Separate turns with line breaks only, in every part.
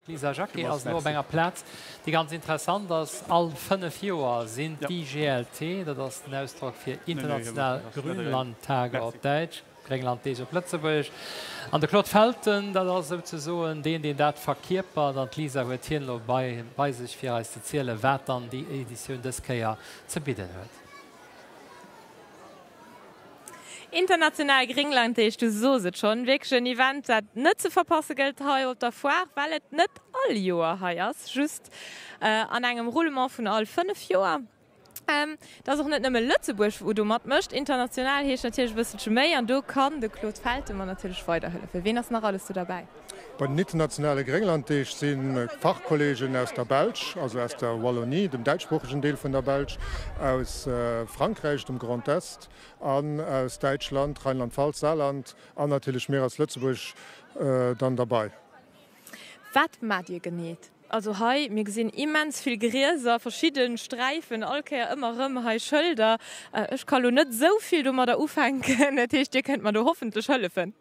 D'Lisa Jacqué ass elo op enger Plaz, déi ganz interessant ass. All 5 Joer sinn d'IGLT, dat ass den Ausdrock fir International Grünlandtage op Däitsch, Grénglanddeeg op Lëtzebuergesch. An de Claude Felten, dat ass souzesoen deen, deen dat verkierpert. An d'Lisa huet hien elo bei sech, fir eis ze zielen, wat dann déi Editioun dës Kéier ze bidden huet.
International Grénglanddeeg, du sos et schonn, wierklech en Event, dat net ze verpasse gëllt hei op der Foire, well et net all Joer hei ass, just an engem Roulement vun all 5 Joer. Et ass och net nëmme Lëtzebuerg, wou do matmécht. International heescht natierlech e bësselche méi an do kann de Claude Felten mer natierlech weiderhëllefen. Ween ass nach alles do derbäi?
Bei den internationale Grénglanddeeg si Fachkolleegen aus der Belsch, also aus der Wallonie, dem däitschsproochegen Deel vun der Belsch, aus Frankräich, dem Grand Est, an aus Däitschland, Rheinland-Pfalz, Saarland an natierlech mir aus Lëtzebuerg dann derbei.
Wat maacht Dir geneet? Also hei, mir gesinn immens vill Grieser, verschidde Sträifen, all Kéier ëmmer erëm hei Schëlder. Ech ka lo net esou vill domadder ufänken, dat heescht Dir kënnt mer do hoffentlech hëllefen.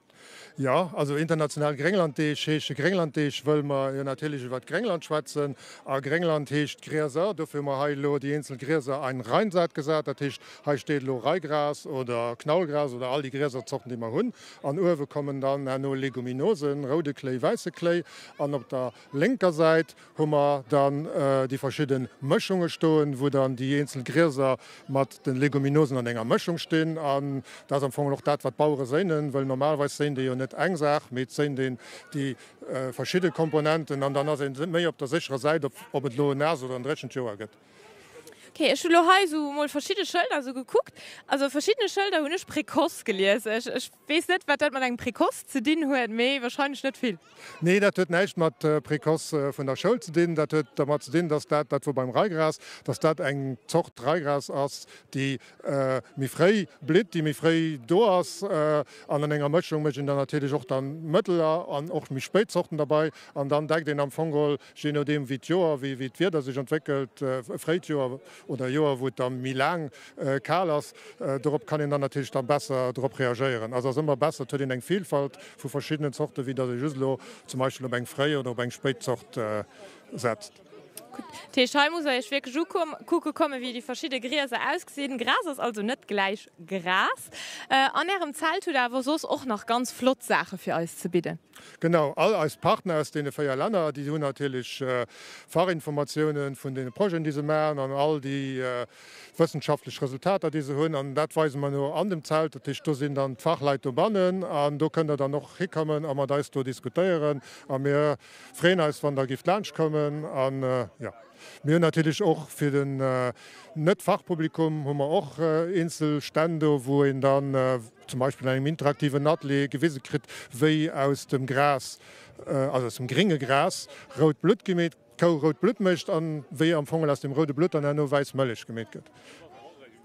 Jo, also international Grénglanddeeg heesche Grénglanddeeg, wëll mer jo natierlech iwwert Gréngland schwätzen. A Gréngland heescht Grieser. Dofir hu mer hei elo déi eenzel Grieser ein Reinsaat gesat. Dat heescht, hei steet elo Raigras oder Knaulgras oder all déi Grieserzorten, déi mer hunn. An uewe kommen dann herno Leguminosen, roude Kléi, wäisse Kléi. An op der lénker Säit hu mer dann déi verschidde Mëschunge stoen, wou dann déi eenzel Grieser mat de Leguminosen an enger Mëschung stinn. An dat ass am Fong och dat, wat d'Bauere séinen, wëll normalerweis séint ee jo net eng Saach, mee et séint een déi verschidde Komponenten an dann ass ee méi op der sécherer Säit, ob et elo en naasst oder en dréchent Joer gëtt.
Ok, ech hu lo hei esou mol verschidde Schëlder esou gekuckt. Also op verschiddene Schëlder hunn ech Précoce gelies. Ech, ech weess net, wat dat mat engem Précoce ze dinn huet, mee wahrscheinlech net vill.
Nee, dat huet näischt mat Précoce vun der Schoul ze dinn. Dat huet dermat ze dinn, dass dat, dat wor beim Raigras, dass dat eng Zort Raigras ass, déi méi fréi blitt, déi méi fréi do ass. An an enger Mëschung mécht een dann natierlech och dann mëtteler an och méi spéit Zorten derbei. An dann deckt een am Fong geholl Je nodeem wéi d'Joer, wéi d'Wieder sech entwéckelt, e fréit Joer oder e Joer wou et da méi laang kal ass, dorop kann een dann natierlech da besser drop reagéieren. Also ass ëmmer besser, et huet een eng Vielfalt vu verschiddenen Zorten, wéi datt ee just elo zum Beispill op eng fréi oder op eng spéit Zort setzt.
Gutt, dat heescht hei musst der iech wierklech ukucke kommen, wéi déi verschidde Grieser ausgesinn. Gras ass also net gläich Gras. An ärem Zelt hutt der awer soss och nach ganz flott Saache fir eis ze bidden.
Genau, all eis Partner aus deene 4 Länner, déi hunn natierlech Fachinformatiounen vun deene Projeten, déi se maachen, an all déi wëssenschaftlech Resultater, déi se hunn. An dat weise mer no an dem Zelt. Dat heescht, do sinn dann d'Fachleit dobannen an do kënnt Der dann och hikommen a mat eis do diskutéieren. A mir freeën eis, wann Der gifft laanschtkommen. An, jo, mir hunn natierlech och fir den Net-Fachpublikum hu mer och eenzel Stänn do, wou een dann, zum Beispill an engem interaktiven Atelier gewise kritt, wéi aus dem Gras, also aus dem grénge Gras, rout Blutt gemeet, d'Kou rout Blutt mécht an wéi am Fong aus dem roude Blutt dann herno wäiss Mëllech gemeet gëtt.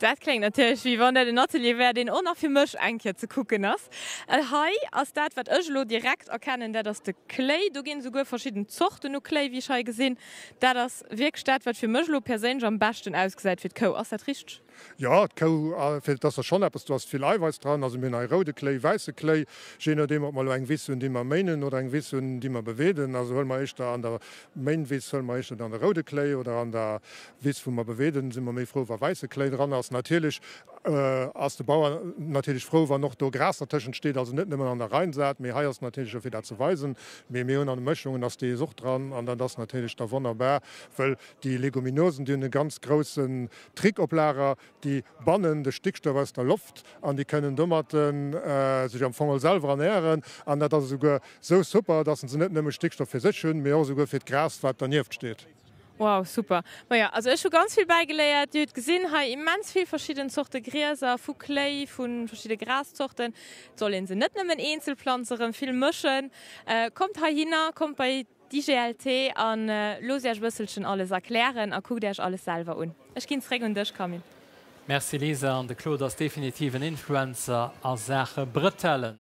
Dat kléngt natierlech, wéi wann dat en Atelier wär, deen och nach fir mech eng Kéier ze kucken ass. Hei ass dat, wat ech elo direkt erkennen, dat ass de Kléi. Do ginn esouguer verschidden Zorten u Kléi, wéi ech hei gesinn. Dat ass wierklech dat, wat fir mech elo perséinlech am beschten ausgesäit fir d'Kou. Ass dat richteg?
Jo, d'Kou, fir et ass der schonn eppes, do ass vill Eiweiss dran. Also mir hunn hei roude Kléi, wäisse Kléi, jee nodeem ob mer elo eng Wiss hunn, déi mer méinen oder eng Wiss hunn, déi mer beweeden. Also huele mer éischter an der Méinwiss huele mer éischter dann de roude Kléi oder an der Wiss, wou mer beweeden, si mer méi frou, wa wäisse Kléi dran ass. Natierlech ass de Bauer natierlech frou, wann och do Gras dertëschent steet, also net nëmmen an der Reinsaat, mee hei ass natierlech och fir dat ze weisen. Mee mir hunn an de Mëschungen ass dees och dran an dat ass natierlech da wonnerbar, wëll déi Leguminosen, déi hunn e ganz groussen Trick op Lager, déi bannen de Stickstoff aus der Loft an déi kënnen domat sech am Fong selwer ernären. An dat ass esouguer esou super, dass se net nëmme Stickstoff fir sech hunn, mee och esouguer fir d'Gras, wat dernieft steet.
Wow, super! Majo, also ech hu ganz vill bäigeléiert. Dir hutt gesinn, hei immens vill verschidden Zorte Grieser, vu Kléi, vu verschidde Graszorten. Et soll een se net nëmmen eenzel planzen, erëm vill mëschen. Kommt heihinner, kommt bei D'IGLT an loosst Iech e bësselchen alles erklären a kuckt Iech alles selwer un. Ech ginn zréck un dech Camille.
Merci Lisa, an de Claude ass definitiv en Influencer a Saache Brëtellen.